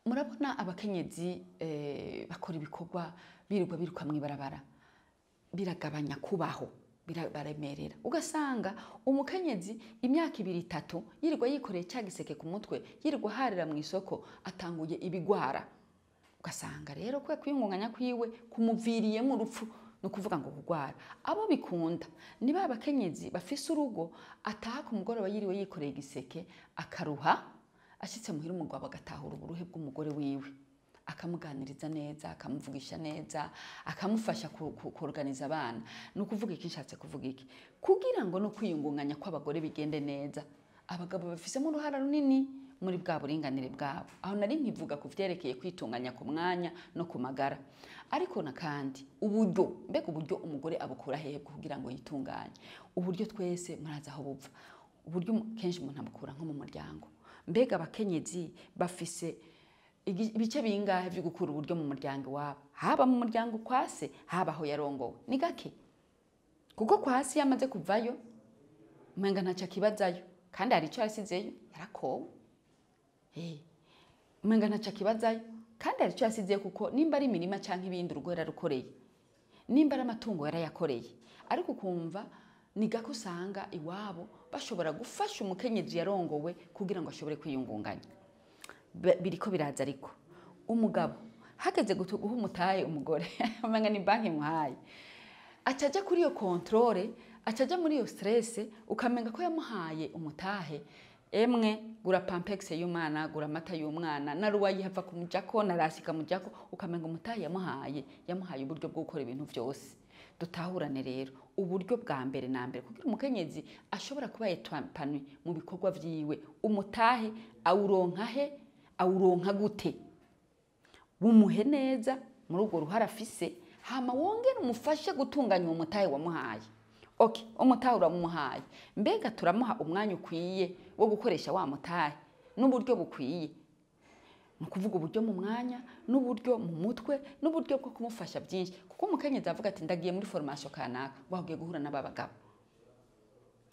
Murabona abakenyezi bakora ibikorwa birirwa biruka mw'ibarabara, biragabanya kubaho, birabaremerera. Ugasanga umukenyezi imyaka ibiri itatu yirirwa yikoreye cya giseke ku mutwe, yirirwa aharira mu isoko, atanguye ibigwara. Ugasanga rero kwe kwiyungunganya kwiwe kumuviriyemo urupfu, ni ukuvuga ngo kugwara. Abo bikunda ni ba bakenyezi bafise urugo, ataha ku mugoroba yiriwe yikoreye igiseke akaruha, ashitse muhira umugabo agatahura uburuhe bw'umugore wiwe, akamuganiriza neza, akamuvugisha neza, akamufasha kuorganiza abana. Ni ukuvuga iki? Nshatse kuvuga iki? Kugira ngo no kwiyungunganya kw'abagore bigende neza, abagabo bafisemo uruhara runini muri bwa buringanire bwabo. Aho nari nkivuga ku vyerekeye kwitunganya ku mwanya no ku magara. Ariko na kandi uburyo, mbega uburyo umugore abukura hehe kugira ngo yitunganye? Uburyo twese murazi aho buva. Uburyo kenshi umuntu abukura nko mu muryango. Mbega abakenyezi bafise ibice bingahe vyo gukura uburyo mu muryango wabo? Haba mu muryango kwa se, haba aho yarongowe. Ni gake. Kuko kwa se yamaze kuvayo, umenga ntaco akibazayo, kandi hari ico yasizeyo, yarakowe. Umenga ntaco akibazayo, kandi hari ico yasizeyo, kuko nimba ari imirima canke ibindi urugo yararukoreye, nimba ari amatungo yarayakoreye. Ariko ukumva ni gake usanga iwabo bashobora gufasha umukenyezi yarongowe kugira ngo ashobore kwiyungunganya. Biriko biraza. Ariko umugabo hageze guha umutahe umugore, umenga ni banki imuhaye, acaja kuri iyo contrôle, acaja muri iyo stress, ukamenga ko yamuhaye umutahe. Emwe, gura Pampers y'umwana, gura amata y'umwana, na ruwa yihava kumujako, na rasi kamujako, ukamenga umutahe yamuhaye, yamuhaye uburyo bwo gukora ibintu vyose. Dutahurane rero uburyo bwa mbere na mbere kugira umukenyezi ashobora kuba épanoui mu bikorwa vyiwe, umutahe awuronka he? Awuronka gute? Bumuhe neza muri urwo ruhara afise, hama wongere umufashe gutunganya uwo mutahe wamuhaye. Okay, umutahe uramuhaye, mbega turamuha umwanya ukwiye wo gukoresha wa mutahe n'uburyo bukwiye? Ni ukuvuga uburyo mu mwanya n'uburyo mu mutwe n'uburyo bwo kumufasha byinshi, kuko umukenyezi avuga ati ndagiye muri formation kanaka, wagiye guhura n'aba bagabo,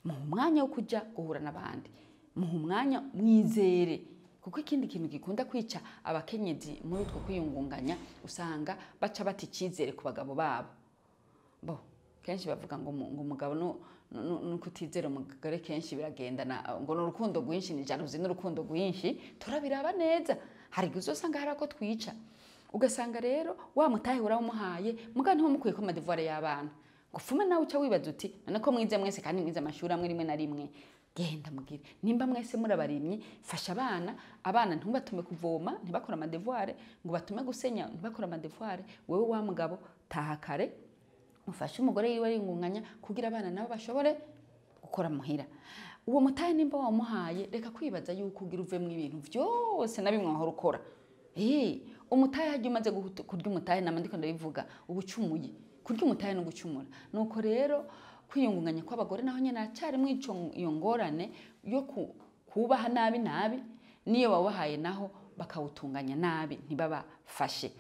muha umwanya wo kujya guhura n'abandi, muha umwanya, mwizere. Kuko ikindi kintu gikunda kwica abakenyezi muri utwo kwiyungunganya, usanga baca bata icyizere ku bagabo babo. Bo kenshi bavuga ngo umugabo no kutizera umugore kenshi biragendana, ngo ni urukundo rwinshi, ni jalousie n'urukundo rwinshi. Turabiraba neza, hari igihe uzosanga hari ako twica. Ugasanga rero wa mutahe urawumuhaye, muga ntiwamukwiye ko ama devoirs y'abana, ngo fume nawe uca wibaza uti none ko mwize mwese kandi mwize amashuri amwe, rimwe na rimwe genda mugire, nimba mwese murabarimyi, fasha abana. Abana ntubatume kuvoma ntibakore ama devoirs, ngo batume gusenya ntibakore ama devoirs. Wewe wa mugabo, taha kare, ufashe umugore yiwe ariyungunganya kugira abana nabo bashobore gukora muhira. Uwo mutahe nimba wamuhaye, reka kwibaza yuko ugira uvemwo ibintu vyose na bimwe wahora ukora. Umutahe hajya umaze kurya umutahe, nama ndiko ndabivuga, uba ucumuye. Kurya umutahe no gucumura. Nuko rero kwiyungunganya kw'abagore naho nyene haracarimwo iyo ngorane yo kubaha nabi nabi, niyo wabahaye naho bakawutunganya nabi, ntibabafashe.